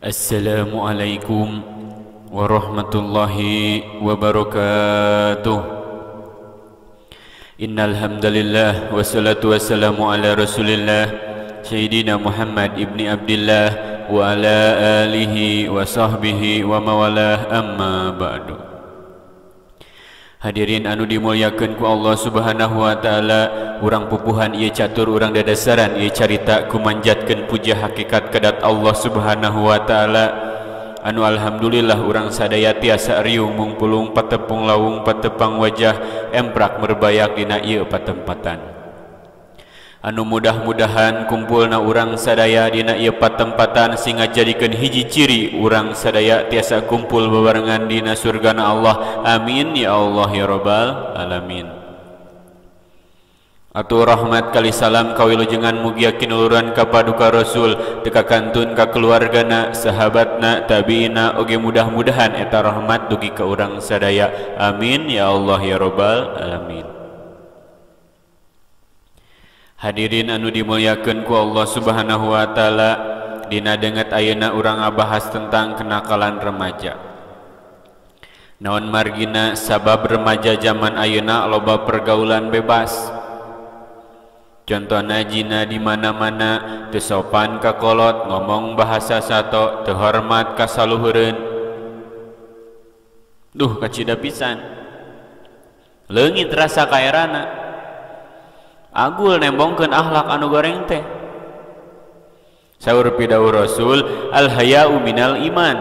Assalamualaikum warahmatullahi wabarakatuh. Innal hamdalillah wassalatu wassalamu ala Rasulillah Sayyidina Muhammad ibni Abdillah wa ala alihi wa sahbihi wa mawalah, amma ba'du. Hadirin anu dimuliakeun ku Allah Subhanahu wa taala, urang pupuhan ieu catur urang dadasaran ieu carita kumanjatkeun puja hakikat kedat Allah Subhanahu wa taala. Anu alhamdulillah urang sadaya tiasa riung mungpulung patepung lawung patepang wajah emprak merbayak dina ieu patempatan. Anu mudah-mudahan kumpulna urang sadaya dina ieu patempatan sing ngajadikeun hiji ciri urang sadaya tiasa kumpul bebarengan dina surgana Allah. Amin ya Allah ya rabbal alamin. Atur rahmat kali salam kawilujengan mugia kinuluran ka paduka Rasul teu kantun ka keluargana, sahabatna, tabiina, oge mudah-mudahan eta rahmat dugi ka urang sadaya. Amin ya Allah ya rabbal alamin. Hadirin anu dimuliakeun ku Allah Subhanahu wa taala, dina denget ayeuna urang ngabahas tentang kenakalan remaja. Naon margina sabab remaja zaman ayeuna loba pergaulan bebas. Contohna jina di mana-mana teu sopan ka kolot, ngomong bahasa sato, teu hormat ka saluhureun. Duh kacida pisan. Leungit rasa kaerana. Agul nembongkeun akhlak anu goreng teh. Saur pidawuh Rasul, al haya'u minal iman.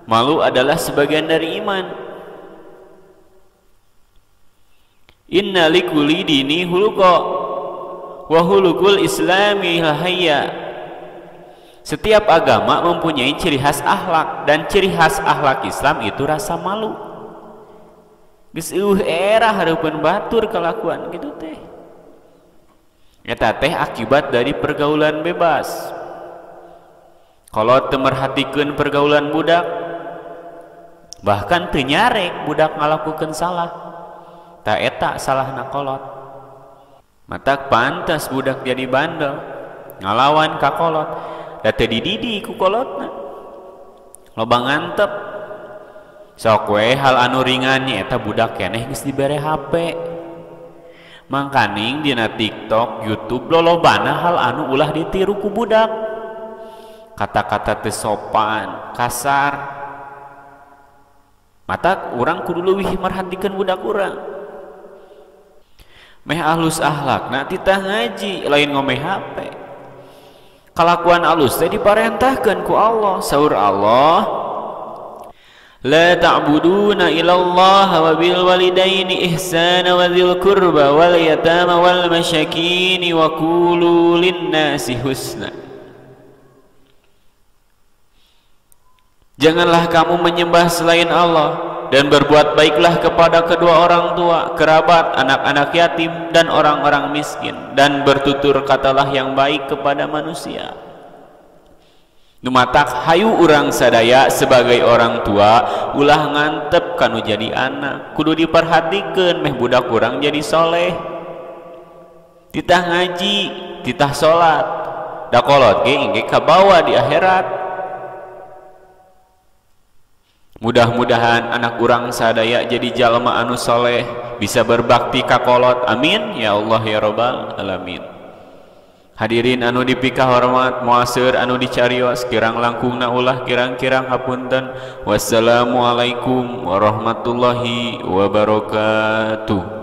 Malu adalah sebagian dari iman. Inna likulli dini huluqa wa hulukul islami al hayya. Setiap agama mempunyai ciri khas akhlak, dan ciri khas akhlak Islam itu rasa malu. Geus eueuh era hareupeun batur kalakuan kitu teh. Eta teh akibat dari pergaulan bebas. Kalau teu merhatikeun pergaulan budak, bahkan teu nyarek budak ngalakukeun salah, ta eta salahna kolot. Matak pantas budak jadi bandel, ngalawan ka kolot, da teu dididik ku kolotna. Loba ngantep. Sok we hal anu ringan nya eta budak keneh geus dibere HP. Mangkaning dina TikTok, YouTube lolobana hal anu ulah ditiru ku budak. Kata-kata teu sopan, kasar. Matak urang kudu leuwih merhatikeun budak urang. Meh alus akhlakna titah ngaji, lain ngomeh HP. Kalakuan alus teh diparentahkeun ku Allah. Saur Allah, la ta'buduna ilallah wa bil walidaini ihsana wa dzil qurba wal yatama wal masyakini wa qulu linnasi husna. Janganlah kamu menyembah selain Allah dan berbuat baiklah kepada kedua orang tua, kerabat, anak-anak yatim dan orang-orang miskin, dan bertutur katalah yang baik kepada manusia. Numatak hayu urang sadaya sebagai orang tua ulah ngantep kanu jadi anak, kudu diperhatikeun meh budak urang jadi soleh. Titah ngaji, titah salat, da kolot ge engke kabawa di akhirat. Mudah-mudahan anak urang sadaya jadi jalma anu soleh, bisa berbakti ka kolot. Amin ya Allah ya rabbal alamin. Hadirin anu dipikahormat, muaseur anu dicarios, kirang langkungna ulah kirang-kirang hapunten. Wassalamualaikum warahmatullahi wabarakatuh.